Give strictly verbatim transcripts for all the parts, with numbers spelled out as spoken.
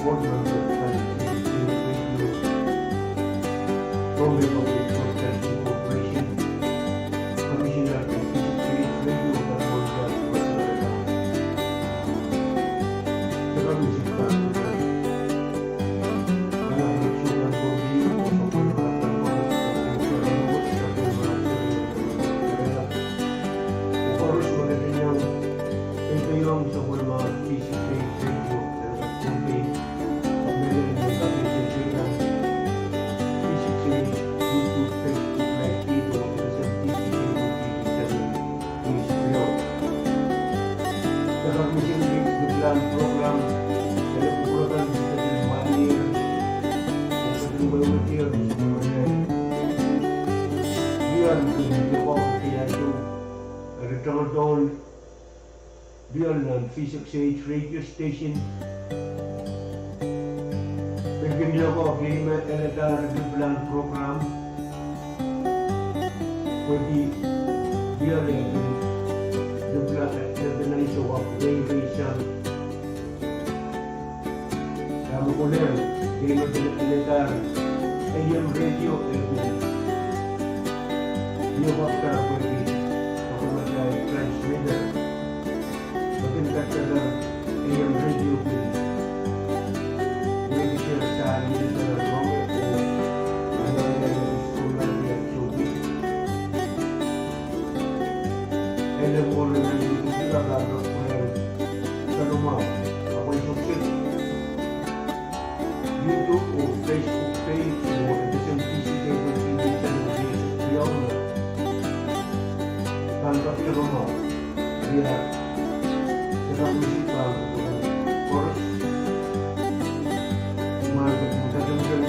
Board Member, Bombay Public Broadcasting Corporation, Commissioner, P six K Radio, Board Member, Lioal nan V six K radio station. Pil kin lioko kei me eletahr lipilahn program. Pwehki lioal e pil lipilahn, lipilahn sohte wak reirei sang. Dahme kolehng, kei me pil eletahr A M radio e pil lioko kitail pwehki, pwehki me kitail transmitter. Pwehki kitail A M radio pil. Pwehki kitail sali kitail ronge oh, anahne kitail sukuhl lagi at sohte. Ele mwohn nan YouTube kitail pahn pwehki. Salomon, apa isu kitail. YouTube oh Facebook page oh F S M T C Cable T V channel, Facebook page. Kan kapil romo. Ia. Kita musik pahn chorus. Mari kita musik.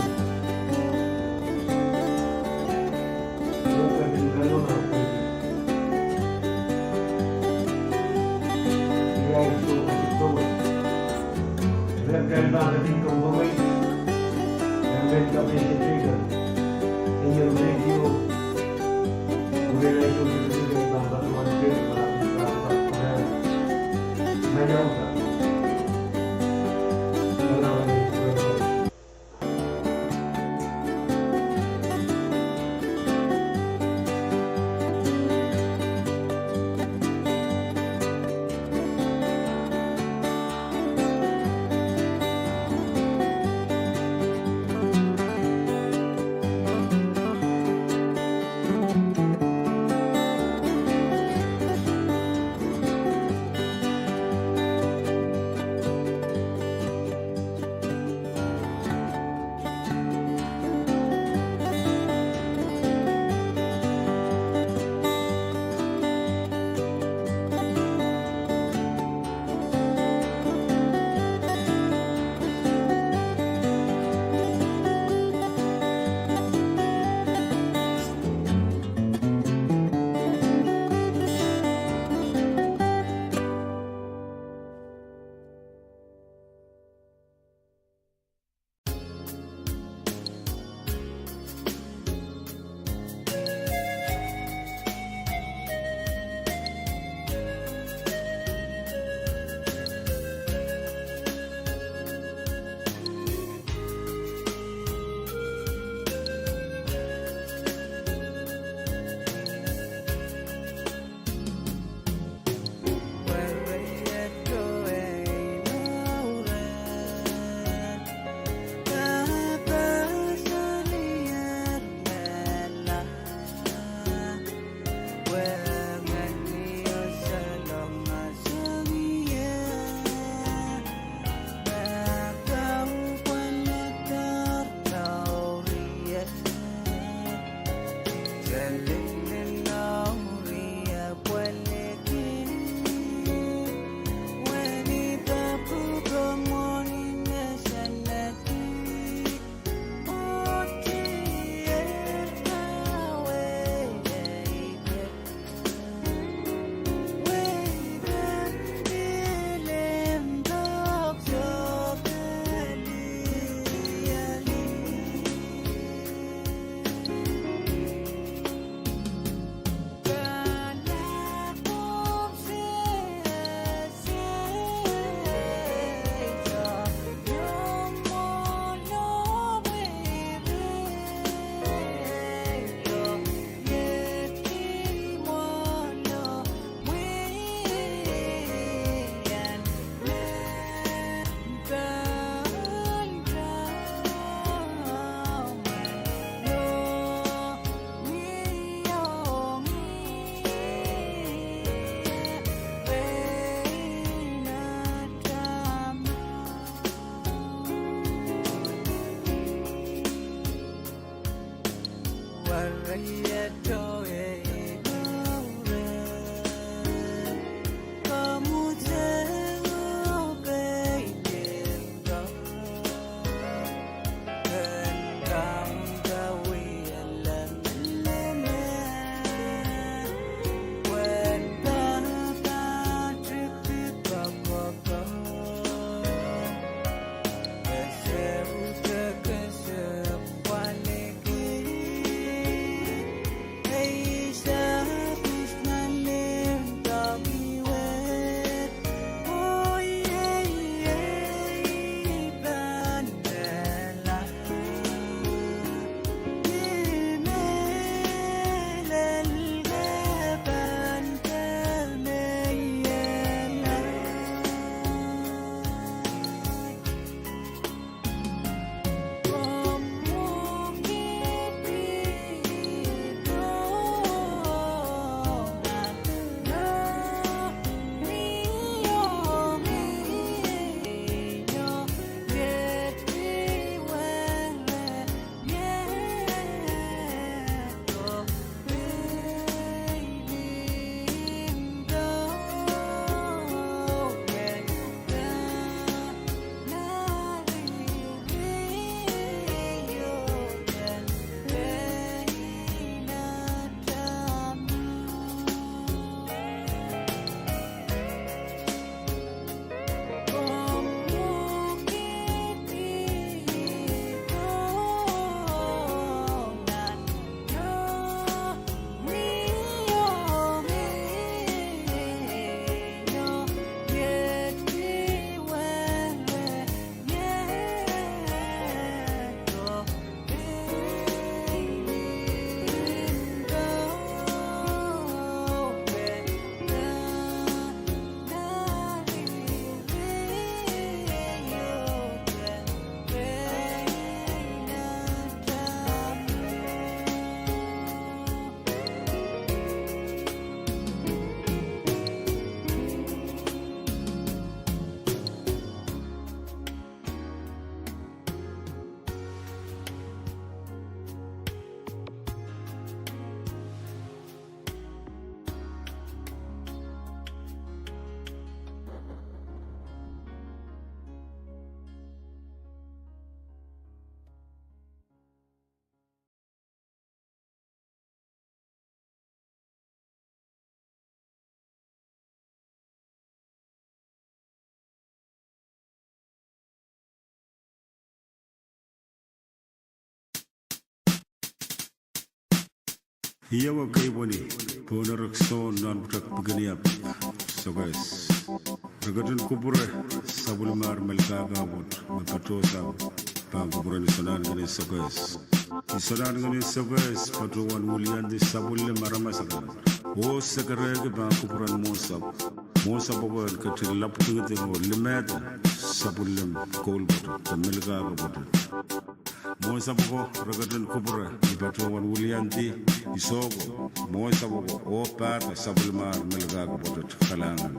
Ih ewe keipweni pohn erek soun nan pwutak Pikiniap, Sokehs. Re ketin kupwure sapwellimar Melkahka pwoat me patohsang pahn kupwuren Isonankenen Sokehs. Isonankenen Sokehs patohwan wiliandi sapwellime aramas akan. Oh sekerehki pahn kupwuren Mwohnsapw. Mwohnsapw oko en ketin lapwdingiding oh limehda sapwellime koul pwoatet de Melkahka pwoatet. Mwohnsapw oko re ketin kupwure ni patohwan wiliandi isoh ko, Mwohnsapw oko oh pahda sapwellimar Melkahka pwoatet. Kalahngan.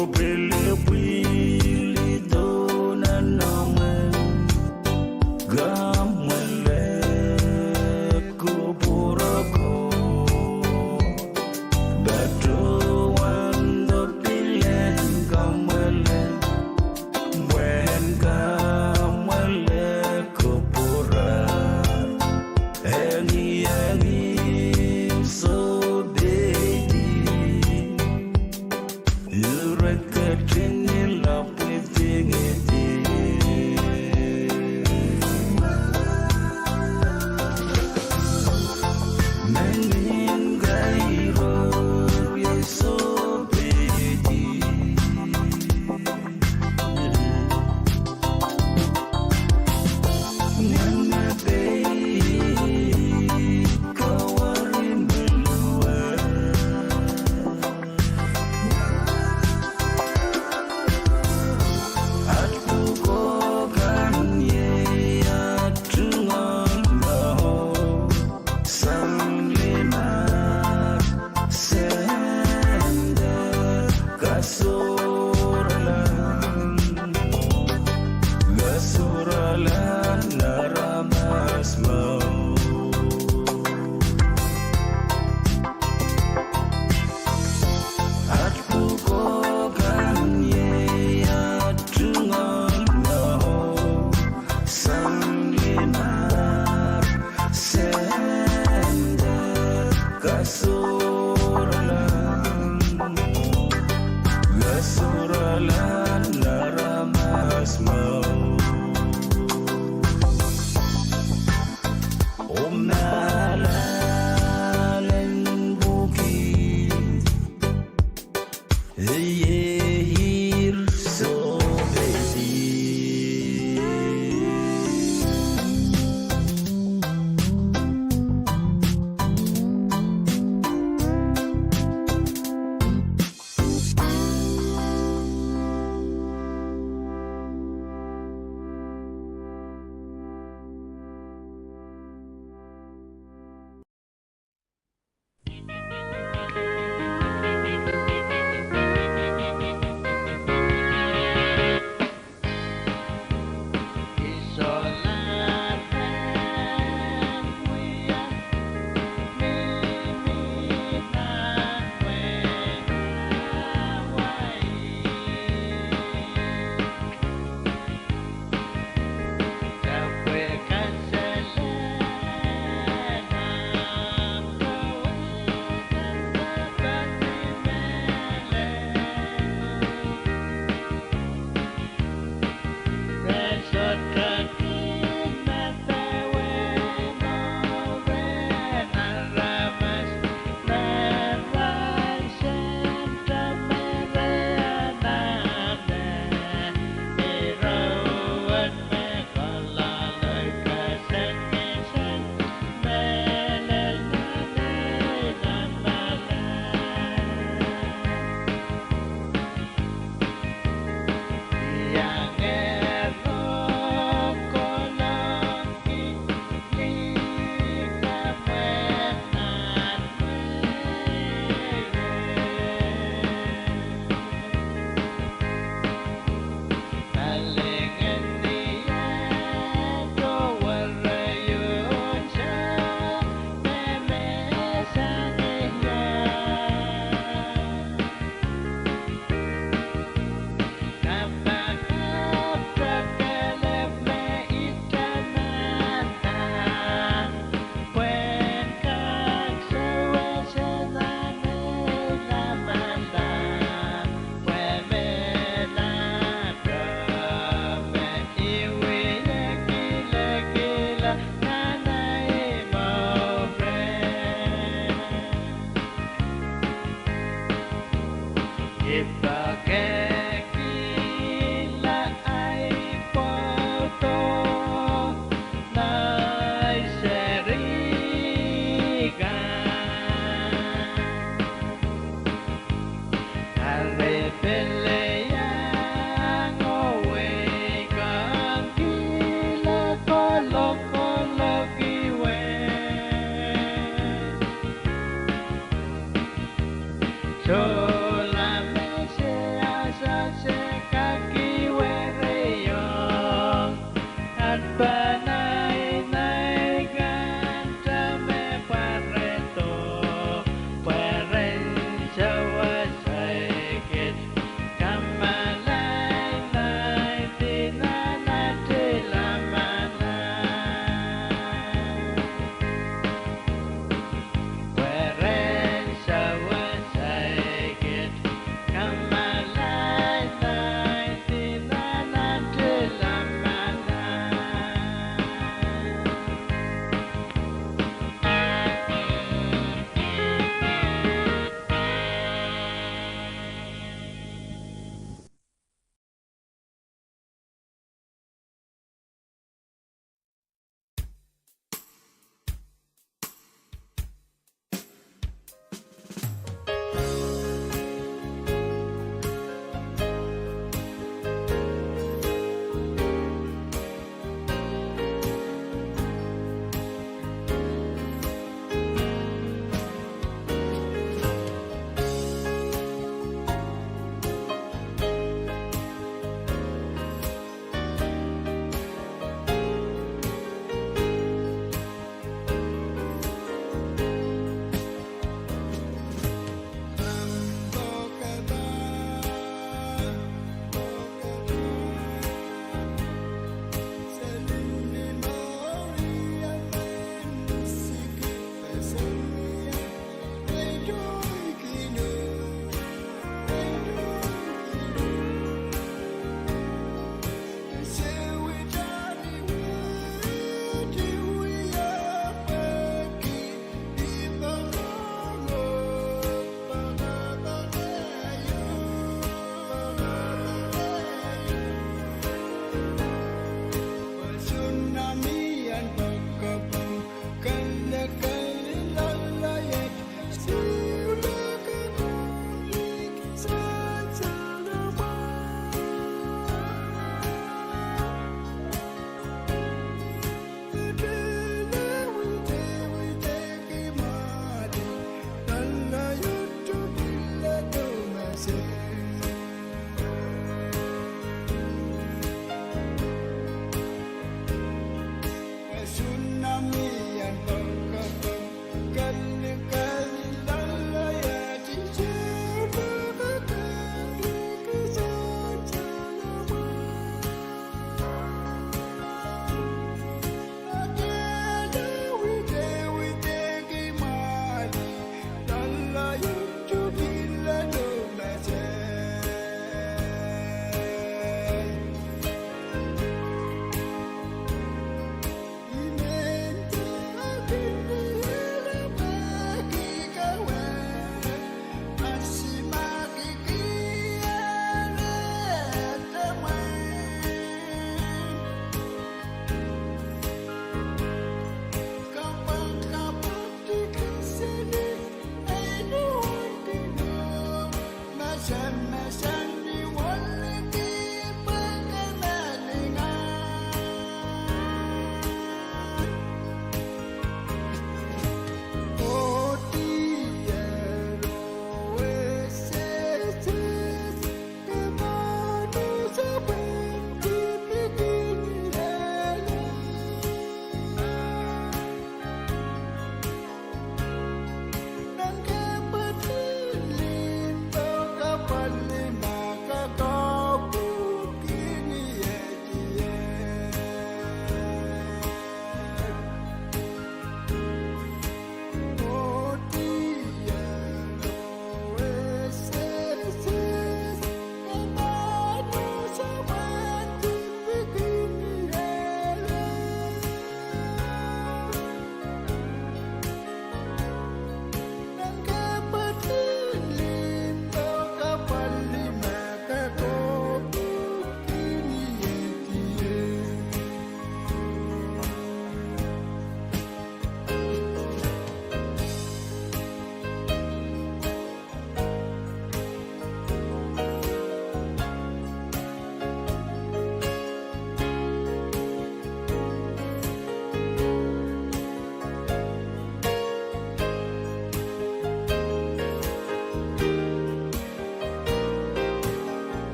Pil pwil ido nan omw en, kamwele kupwure ko. Patohwando pil en kamwele, pwehn kamwele kupwure. Engiengi sohpeidi, ire ketin lapwidingidi. Mengihn kairo iei sohpeidi. Ngehnepei kawari me luwe. At pwukoa kan iei at tungoal mour. Sang limar, sehn de, kasuralahn, kasuralahn aramas mour. At pwukoa kan iei at tungoal mour. Sang limar, sehn de, kasuralahn, kasuralahn aramas mour. Oh, me alehlen pwuki, iei ire sohpeidi.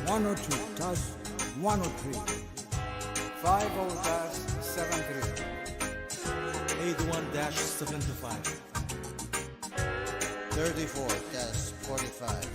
One oh two, test one oh three. Five oh, test seven three. Eight one, test seven two five. Thirty-four, test forty-five.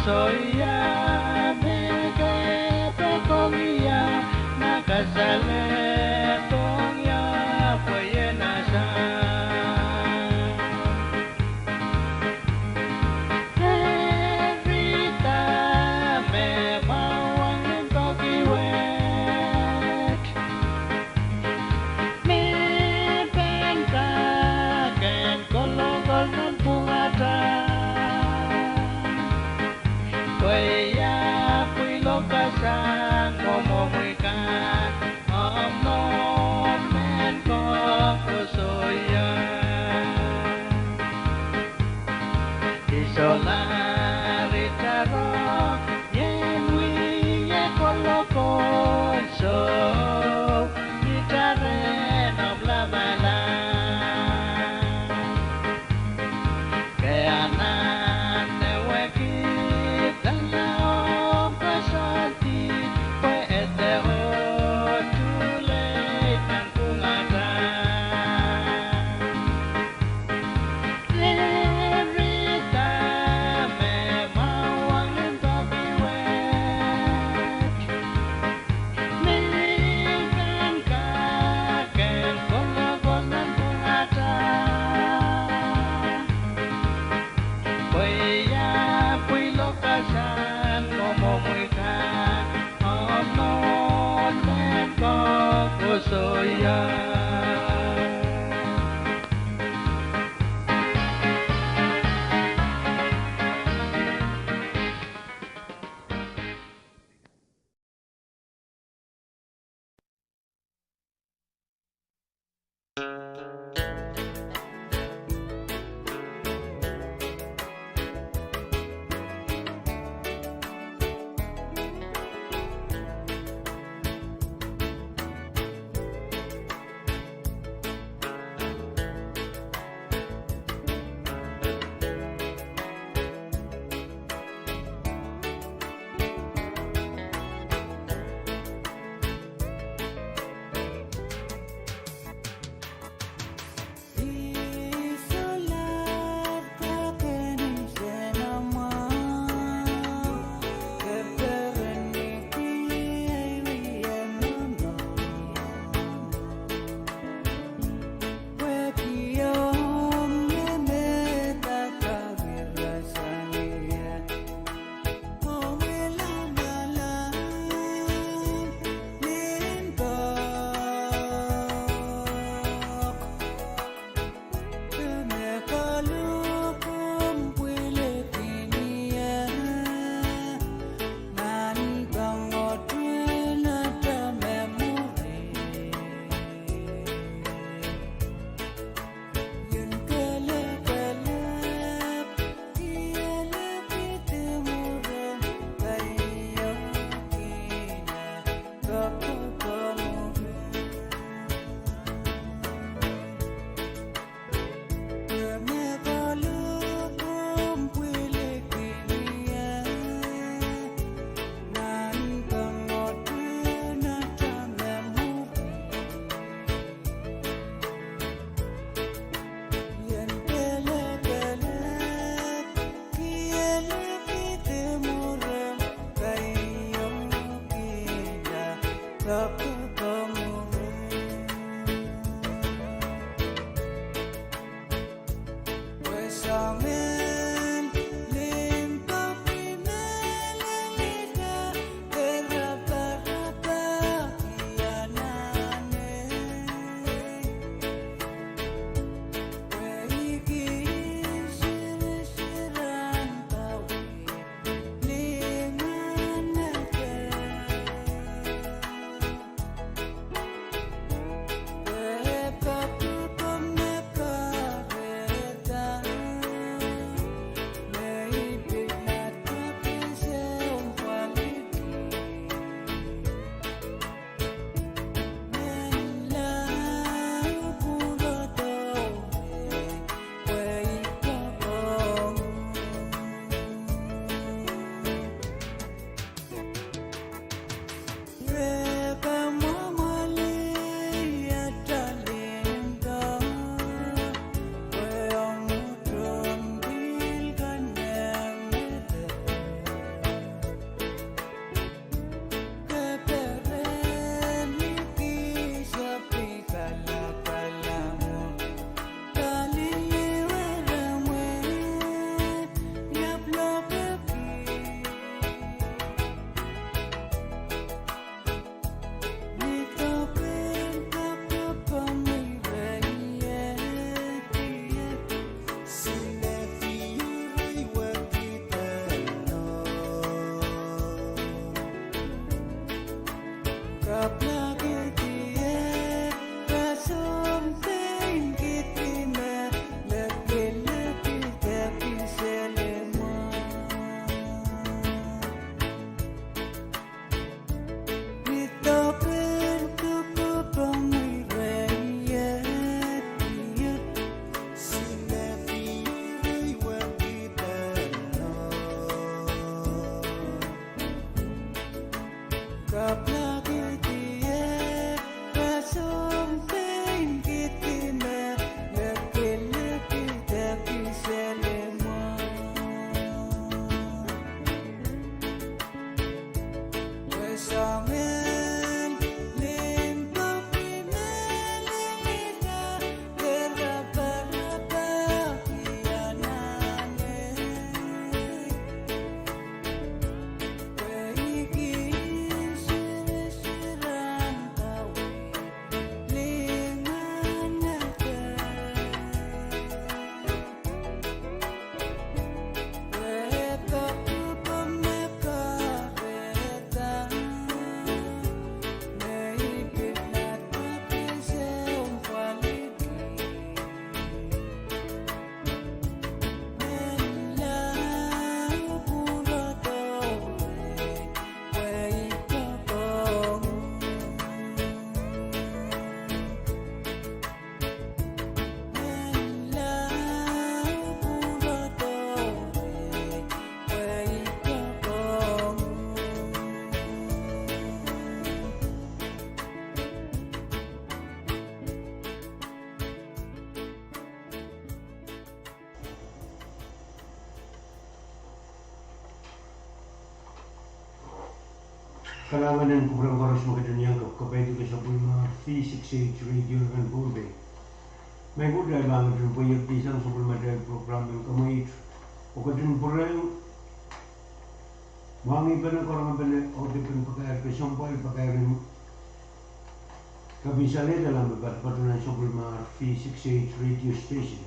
Soia me ke pekong ia, na kasale pong ia pwe ien asang. Eri da me mwahu ong limpoak wet. Mie pahn kak en kolokol nan pwungatail. Pwe ia pwihlo kasang mwomwohmwi kan, omw nohn mehn koakoasoia. I solahr itarong, ien wia kolokol soh, itarehn omw lamalam. Ke anahne wekidala omw koasoandi, pwe ede oh too late nan pwungatail. Eri da me mwahu ong limpoak wet. Mie pahn kak en kolokol nan pwungatail. Pwe ia pwihlo kasang mwomwohmwi kan, omw nohn mehn koakoasoia. Kalahngan en kupwuren koaros me ketin iang kapkapeidi sapwellimatail V six eight Radio en Pohnpei. Mehkot, I pahn ketin pweiekdisang sapwellimatail program en Kamweit, oh ketin pwurehng mwahngih pene, karongepene, oh dipin pakair kesempwal, pakair en kapinsalehda me patopato nan sapwellimatail V six eight Radio Station.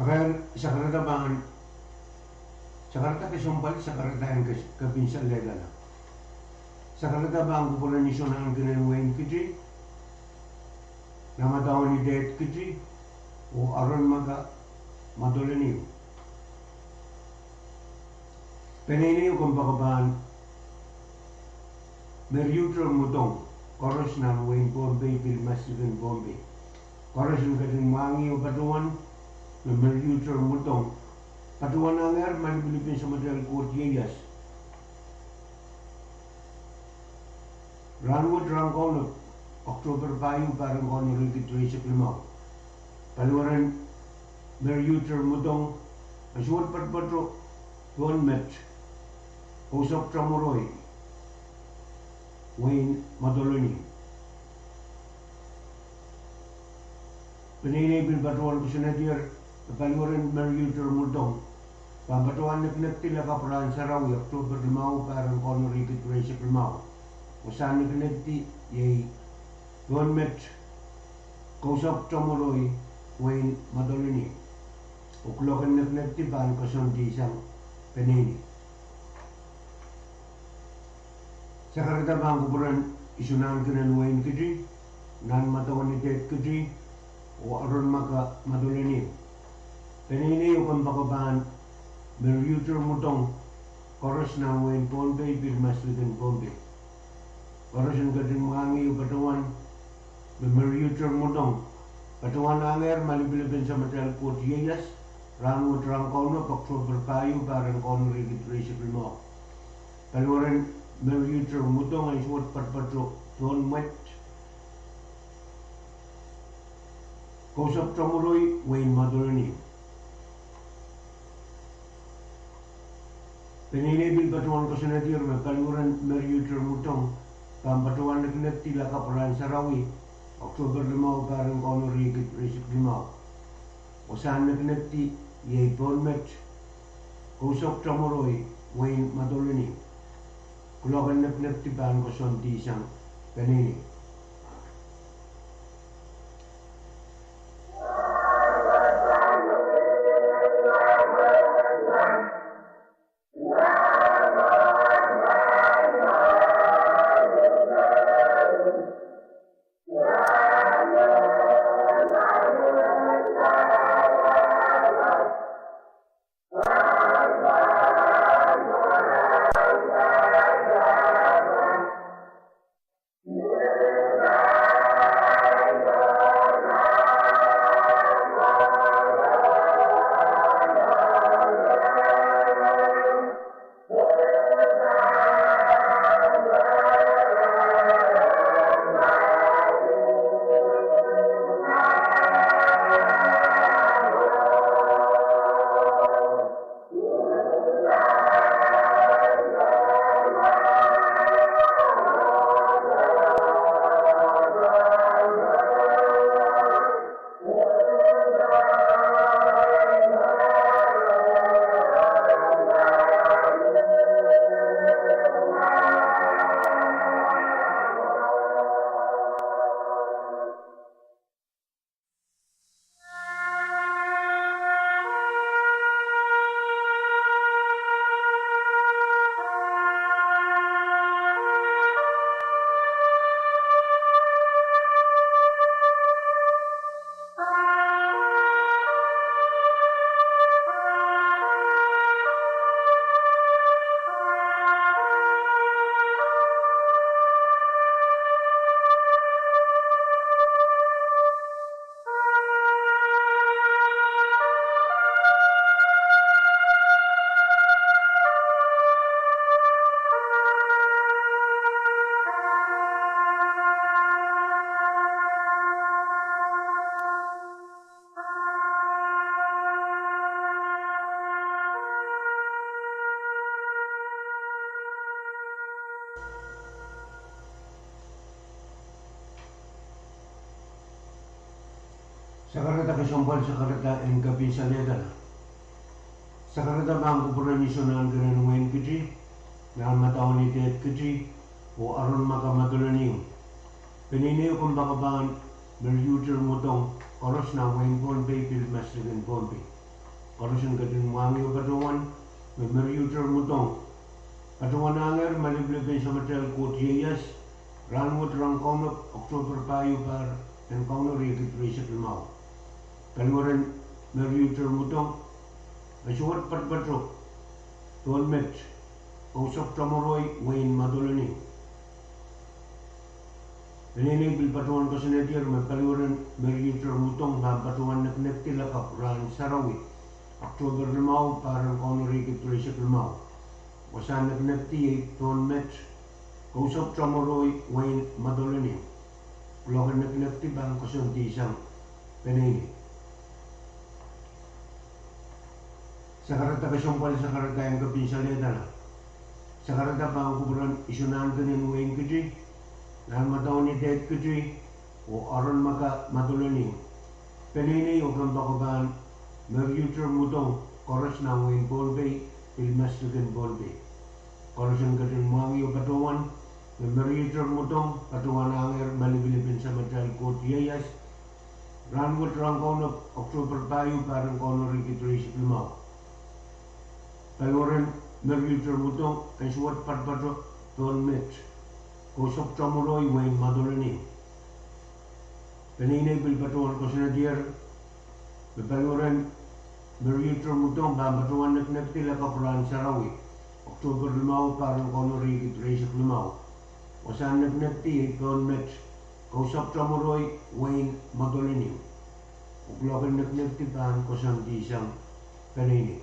Aker, sakarada pahn, sakarada kesempwal, sakarada en kes-, kapinsalehda. Sakarada pahn kupwuren Isonahn Kinen Wein Kiti, Namadauan Ided Kiti, oh Aron Maka Madolenihmw. Peneinei oh kompoakepahn Meriuhter Mudong, koaros nan wehin Pohnpei, pil maslikin Pohnpei. Koaros en ketin mwahngih oh patohwan me Meriuhter Mudong patohwanengehr malipilipin samatail koht ieias. Rahnwet rahn Kauno, October pahieu, pahr en Kauno riekid rieisek limau. Paliweren Meriuhter Mudong, ansou wet patopato pohn met, Kousapw Tomwuroi, wehin Madolenihmw. Peneinei pil patohwan kosonnedier me paliweren Meriuhter Mudong pahn patohwan nekinekdi lakapw rahn Sarawi, October limau, pahr en Kauno riekid rieisek limau. Oh wasahn nekinekdi iei pohn met, Kousapw Tomwuroi, wehin Madolenihmw. Oh kuloak en nekinekdi pahn koasoandihsang peneinei. Sakarada pahn kupwuren Isonahn Kinen Wein Kiti, Namadauan Ided Kiti, oh Aron Maka Madolenihmw. Peneinei oh kompoakepahn Meriuhter Mudong, koaros nan wehin Pohnpei, pil maslikin Pohnpei. Koaros en ketin mwahngih oh patohwan me Meriuhter Mudong patohwanengehr malipilipin samatail koht ieias, rahnwet rahn Kauno, October pahieu, pahr en Kauno riekid rieisek limau. Paliweren Meriuhter Mudong, ansou wet patopato pohn met, Kousapw Tomwuroi, wehin Madolenihmw. Peneinei pil patohwan kosonnedier me paliweren Meriuhter Mudong pahn patohwan nekinekdi lakapw rahn Sarawi, October limau, pahr en Kauno riekid rieisek limau. Oh wasahn nekinekdi iei pohn met, Kousapw Tomwuroi, wehin Madolenihmw. Kuloak en nekinekdi pahn koasoandihsang peneinei. Sakarada kesempwal, sakarada en kepin salehda. Sakarada pahn kupwuren Isonahnken en Wein Kiti, Nahnmadaun Idehd Kiti, oh Aronmaka Madolenihmw. Peneinei oh kompoakepahn Meriuhder Mudong, koaros nan wehin Pohnpei, pil maslikin Pohnpei. Koaros en ketin mwahngih oh patohwan me Meriuhder Mudong patohwanahngehr malipilip en Samatail Koht ieias, rahnwet rong kaunop October pahieu pahr en Kauno riekid rieisek limau. Paliweren Meriuhder Mudong, ansou wet patopato pohn met, Kousok Tomoroi, wehin Madolenihmw. Peneinei pil patohwan koasoanehdier me paliweren Meriuhder Mudong pahn patohwan nekinekdi lakapw rahn sarawi, October limau, pahr en Kauno riekid rieisek limau. Wasahn nekinekdi iei pohn met, Kousok Tomoroi, wehin Madolenihmw. Kuloak en nekinekdi pahn koasoandi sang peneinei. Sakarada kesempwal, sakarada en kepin salehda. Sakarada pahn kupwuren Isonahnken en Wein Kiti, Nahnmadaun Idehd Kiti, oh Aronmaka Madolenihmw. Peneinei oh kompoakepahn Meriuhder Mudong, koaros nan wehin Pohnpei, pil maslikin Pohnpei. Koaros en ketin mwahngih oh patohwan me Meriuhder Mudong patohwanahngehr malipilip en Samatail Koht ieias, rahnwet rong kaunop October pahieu pahr en Kauno riekid rieisek limau. Paliweren Meriuhder Mudong, ansou wet patopato pohn met, Kousok Tomoroi, wehin Madolenihmw. Peneinei pil patohwan koasoanehdier me paliweren Meriuhder Mudong pahn patohwan nekinekdi lakapw rahn sarawi, October limau, pahr en Kauno riekid rieisek limau. Wasahn nekinekdi iei pohn met, Kousok Tomoroi, wehin Madolenihmw. Oh kuloak en nekinekdi pahn koasoandi sang peneinei.